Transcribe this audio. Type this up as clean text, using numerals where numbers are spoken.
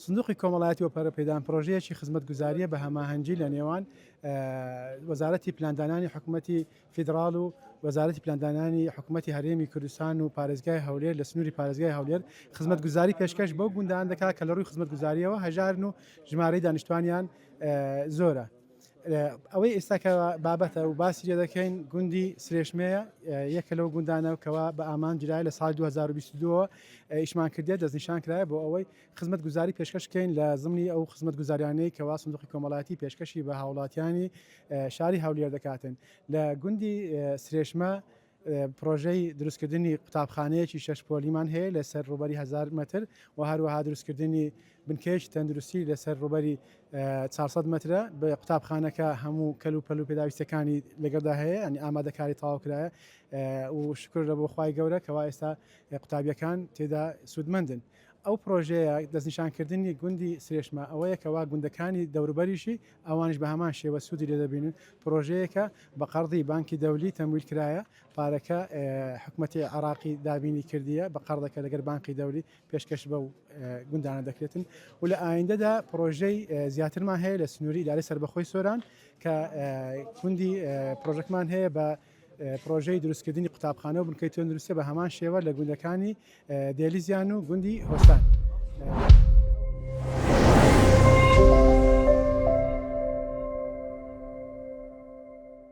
سندوقی کۆمەڵایەتی و پەرەپێدان پرۆژەیەکی خزمەتگوزارییە بە هەماهەنگی لە نێوان وەزارەتی پلاندانانی حکومەتی فیدراڵ و وەزارەتی پلاندانانی حکومەتی هەرێمی کوردستان و پارێزگای هەولێر لە سنووری پارێزگای هەولێر خزمەتگوزاری پێشکەش بەو گوندان دەکات کە لە ڕووی خزمەتگوزارییەوە هەژارن و ژمارەی دانیشتوانیان زۆرە. ئەوەی ئێستا کە بابەتە و باسی لێ دەکەین گوندی سرێشمەیە یەکە لەو گوندانە کەوا بە ئامانجرای لە ساڵی 2022 ئیشمان کردێت دەستنیشان کرایە بۆ ئەوەی خزمەتگوزاری پێشکەش بکەین لە زمنی ئەو خزمەتگوزاریانەی کەوا سندوقی کۆمەڵایەتی پێشکەشی بە هاوڵاتیانی شاری هەولێر دەکاتن لە گوندی سرێشمە پرۆژەی دروستکردنی قوتابخانەیەکی شەش پۆلیمان هەیە لەسەر ڕووبەری 1000 مەتر و هەروەها دروستکردنی بنکەیەکی تەندروستی لەسەر ڕووبەری 400 مەترە بە قوتابخانەکە هەموو کەل و پەل و پێداویستەکانی لەگەڵدا هەیە ینی ئامادەکاری تەواو کرایە و شکر لە بۆ خوای گەورە کەوا ئێستا قوتابیەکان تێدا سوودمەندن. ئەو پرۆژەیە دەستنیشانکردنی گوندی سرێشمە ئەوەیە کەوا گوندەکانی دەوروبەریشی ئەوانیش بە هەمان شێوە سوودی لێ دەبینن، پرۆژەیەکە بە قەرزی بانکی دەولی تەمویل کرایە، پارەکە حکومەتی عێراقی دابینی کردیە بە قەرزەکە لەگەر بانقی دەولی پێشکەش بەو گوندانە دەکرێتن و لە ئایندەدا پرۆژەی زیاترمان هەیە لە سنووری ئیدارەی سەربەخۆی سۆران کە گوندی پرۆژەکمان هەیە بە پرۆژەی دروستکردنی قوتابخانە و بنکەی تەندروستیە بە هەمان شێوە لە گوندەکانی دێلیزیان و گوندی هۆسان.